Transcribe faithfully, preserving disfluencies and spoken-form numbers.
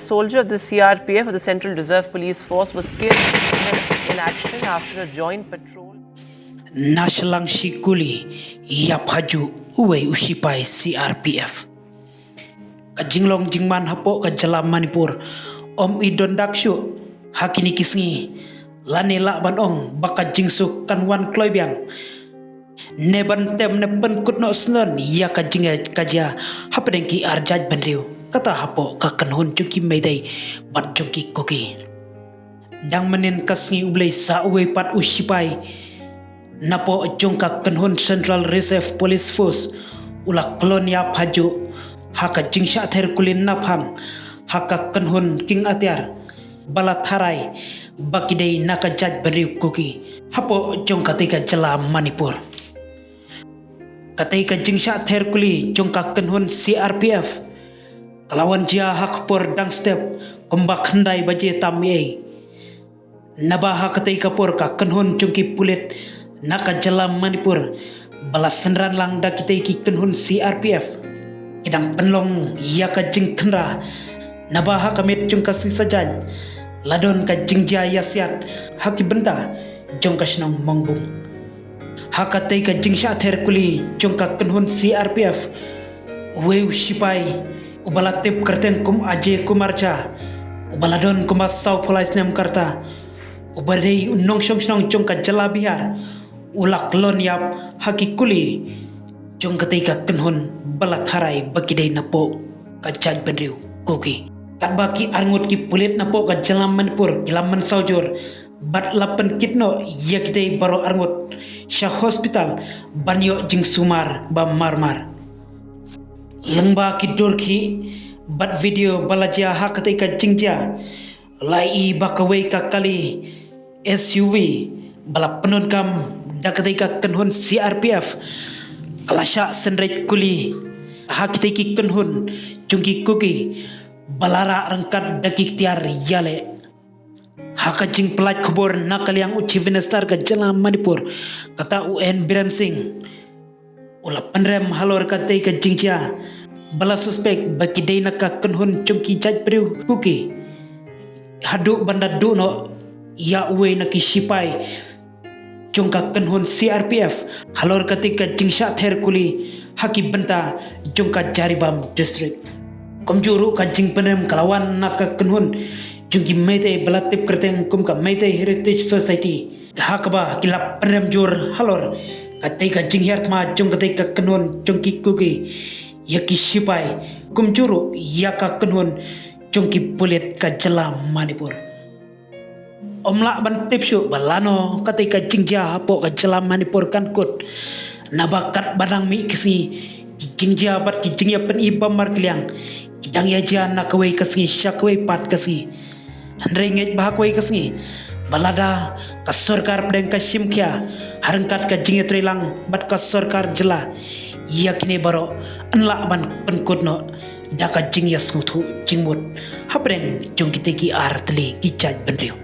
Soldier of the C R P F or the Central Reserve Police Force was killed in action after a joint patrol. Na shlang shi kuli ïap ha ju uwei u shipai C R P F. Ka jinglong jingman hapoh ka jylla Manipur ym i don dak shuh ha kine ki sngi, lane lah ban ong ba ka jingsuk kan wan kloi biang. Ne ban tem ne pynkut noh syndon ïa ka jingïakajia hapdeng ki ar jaitbynriew, kata hapoh ka kynhun jong ki Meitei bad jong ki Kuki. Dang mynnin ka sngi U Blei sa uwei pat u shipai napoh jong ka kynhun Central Reserve Police Force u la klon ïap ha ju ha ka jingshah ther kuli naphang ha ka kynhun king atiar ba la tharai ba ki dei na ka jaitbynriew Kuki hapoh jong katei ka jylla Manipur. Katei ka jingshah ther kuli jong ka kynhun C R P F ka la wan jia ha ka por dang step kumba khyndai baje tam ei. Naba ha katei ka por ka kynhun jong ki pulit na ka jylla Manipur ba la synran lang da kitei ki kynhun C R P F ki dang pynlong ïa ka jingkhynra, naba ha ka miet jong ka sngi Saitjaiñ la don ka jingjia ïasiat ha ki bynta jong ka shnong Mawngbung. Ha katei ka jingshah ther kuli jong ka kynhun C R P F, uwei u shipai uba la tip kyrteng kum Ajay Kumar Jha, uba la don kumba sawphew lai snem ka rta, uba dei u nongshong shnong jong ka jylla Bihar, u la klon ïap ha ki kuli jong katei ka kynhun ba la tharai ba ki dei napoh ka jaitbynriew Kuki. Katba ki arngut ki pulit napoh ka jylla Manipur ki la mynsaw jur bad la pynkit noh ïa kitei baroh arngut sha hospital ban ïoh jingsumar ba marmar. Lyngba ki dur khih bad video ba la jia ha katei ka jingjia, la i ba kawei ka kali S U V ba la pyndonkam da katei ka kynhun C R P F ka la shah synreit kuli ha kitei ki kynhun jong ki Kuki ba la rah ryngkat da ki tiar ïaleh. Ha ka jingpyllait khubor na ka liang u Chief Minister ka jylla Manipur, kata u N Biren Singh, u la pynrem halor katei ka jingjia ba la suspek ba ki dei na ka kynhun jong ki jaitbynriew Kuki, haduh ban da duh noh ïa uwei na ki shipai jong ka kynhun C R P F halor katei ka jingshah ther kuli ha ki bynta jong ka Jiribam District. Kumjuh ruh ka jingpynrem ka la wan na ka kynhun jong ki Meitei ba la tip kyrteng kum ka Meitei Heritage Society. Ha kaba ki la pynrem jur halor katei ka jinghiar thma jong katei ka kynhun jong ki Kuki ïa ki shipai, kumjuh ruh ïa ka kynhun jong ki pulit ka jylla Manipur. Ym lah ban tip shuh ba lano katei ka jingjia hapoh ka jylla Manipur kan kut, naba katba dang mih ki sngi ki jingjia bad ki jingïapyni ba markylliang ki dang ïa jia na kawei ka sngi sha kawei pat ka sngi. Hynrei ngeit ba ha kawei ka sngi ba lada ka sorkar pdeng ka shim khia ha ryngkat ka jingïatreilang bad ka sorkar jylla ïa kine baroh, yn lah ban pynkut noh da ka jingïasngewthuh jingmut hapdeng jong kitei ki ar tylli ki jaitbynriew.